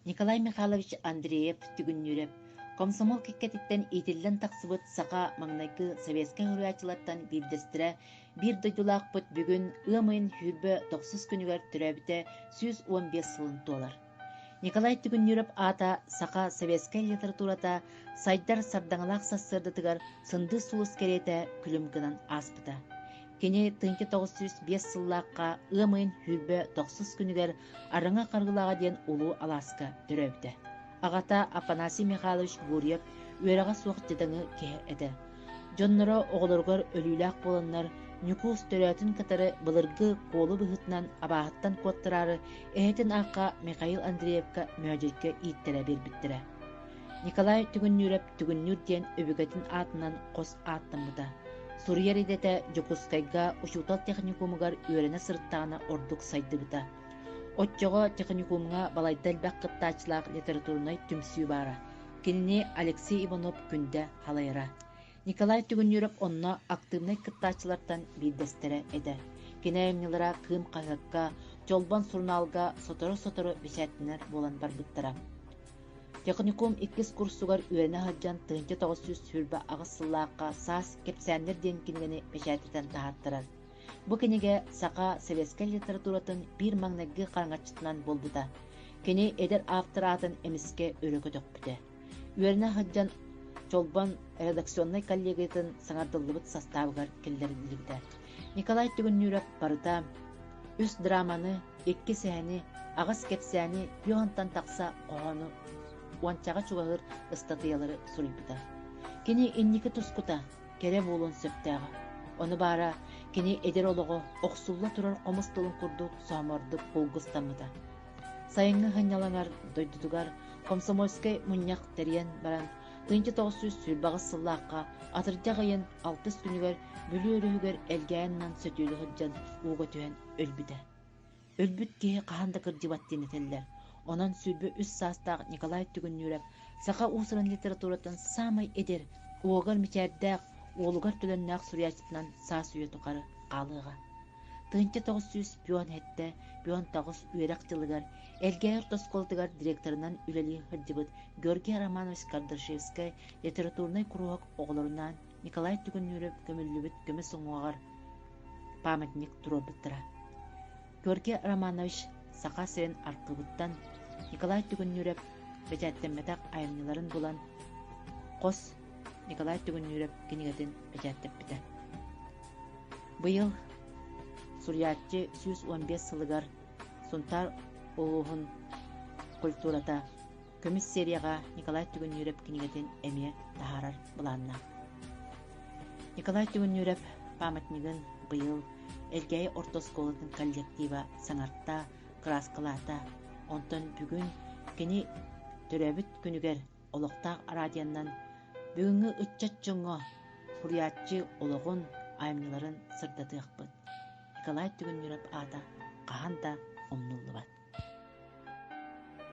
Николай Михайлович Андреев-Түгүннүүрэп комсомол кэккэтиттэн иитиллэн тахсыбыт саха маҥнайгы советскай суруйааччылартан биирдэстэрэ, биир дойдулаахпыт бүгүн ыам ыйын 29 күнүгэр төрөөбүтэ 115 сылын туолар. Николай Түгүннүүрэп аата саха советскай литературата сайдар сардаҥалаах сарсыардатыгар сындыыс сулус кэриэтэ күлүм гынан ааспыта. Кини 1905 сыллаахха ыам ыйын 29 күнүгэр Араҥа Харгылааҕа диэн улуу алааска төрөөбүтэ. Аҕата Афанасий Михайлович Гурьев үөрэҕэ суох дьадаҥы киһи этэ. Дьонноро оҕолоругар өлүүлээх буоланнар, Ньукуус төрөөтүн кытары былыргы куолу быһыытынан абааһыттан куоттараары эһэтин аахха Михаил Андреевка Мөөдьөйгө ииттэрэ биэрбиттэрэ. Николай Түгүннүүрэп Түгүннүүр диэн өбүгэтин аатынан хос ааттаммыта. Суруйар идэтэ Дьокуускайга учуутал техникумугар үөрэнэ сырыттаҕына ордук сайдыбыта. Оччоҕо техникумҥа балайда элбэх кыттааччылаах литературнай түмсүү баара. Кинини Алексей Иванов-Күндэ халайара. Николай Түгүннүүрэп онно актыыбынай кыттааччылартан биирдэстэрэ этэ. Кини айымньылара Кыым хаһыакка, Чолбон сурунаалга сотору-сотору бэчээттэнэр буолан барбыттара. Техникум иккис курсугар үөрэнэ сылдьан 1928 сыллаахха «Саас кэпсээннэр» диэн кинигэни бэчээттэтэн таһаартарар. Бу кинигэ саха советскай литературатын биир маҥнайгы хараҥаччытынан буолбута. Кини эдэр автор аатын эмискэ өрө көтөхпүтэ. Үөрэнэ сылдьан Чолбон редакционнай коллегиятын саҥардыллыбыт састаабыгар киллэриллибитэ. Николай Түгүннүүрэп барыта үс драманы, икки сэһэни, аҕыс кэпсээни, түөртэн тахса хоһоону, уончаҕа чугаһыыр ыстатыйалары суруйбута. Кини инники тускута кэрэ буолуон сөптөөҕө. Ону баара, кини эдэр олоҕо охсулла турар хомус тылын курдук соһумардык булгустаммыта. Сайыҥҥы сынньалаҥар дойдутугар комсомольскай мунньах тэрийэн баран, 1928 сыллаахха атырдьах ыйын алтыс күнүгэр Бүлүү өрүһүгэр Элгээнинэн сөтүөлүү сылдьан ууга түһэн өлбүтэ. Өлбүт киһи хаһан да кырдьыбат диэн этэллэр. Онон 23 саастаах Николай Түгүннүүрэп саха уус-уран литературатын саамай эдэр, уогар мичээрдээх, уолугар төлөннөөх суруйааччытынан саас үйэ тухары хаалыаҕа. 1907 19 үөрэх дьылыгар Элгээйи орто оскуолатыгар директорынан үлэлии сылдьыбыт Георгий Романович Кардашевскай литературнай куруһуок оҕолорунаан Николай Түгүннүүрэп көмүллүбүт көмүс уҥуоҕар памятник туруорбуттара. Георгий Романович Саха сирин архыыбыттан Николай Түгүннүүрэп бэчээттэммэтэх айымньыларын булан хос Николай Түгүннүүрэп кинигэтин бэчээттэппитэ. Быйыл суруйааччы 115 сылыгар Сунтаар улууһун культурата Көмүс серияҕа Николай Түгүннүүрэп кинигэтин эмиэ таһаарар былааннаах. Николай Түгүннүүрэп памятнигын быйыл Элгээйи орто оскуолатын коллектива саҥарта, кырааскалаата. Онтон бүгүн кини төрөөбүт күнүгэр олохтоох радионан бүгүҥҥү ыччат дьоҥҥо суруйааччы олоҕун, айымньыларын сырдатыахпыт. Николай Түгүннүүрэп аата хаһан да умнуллубат.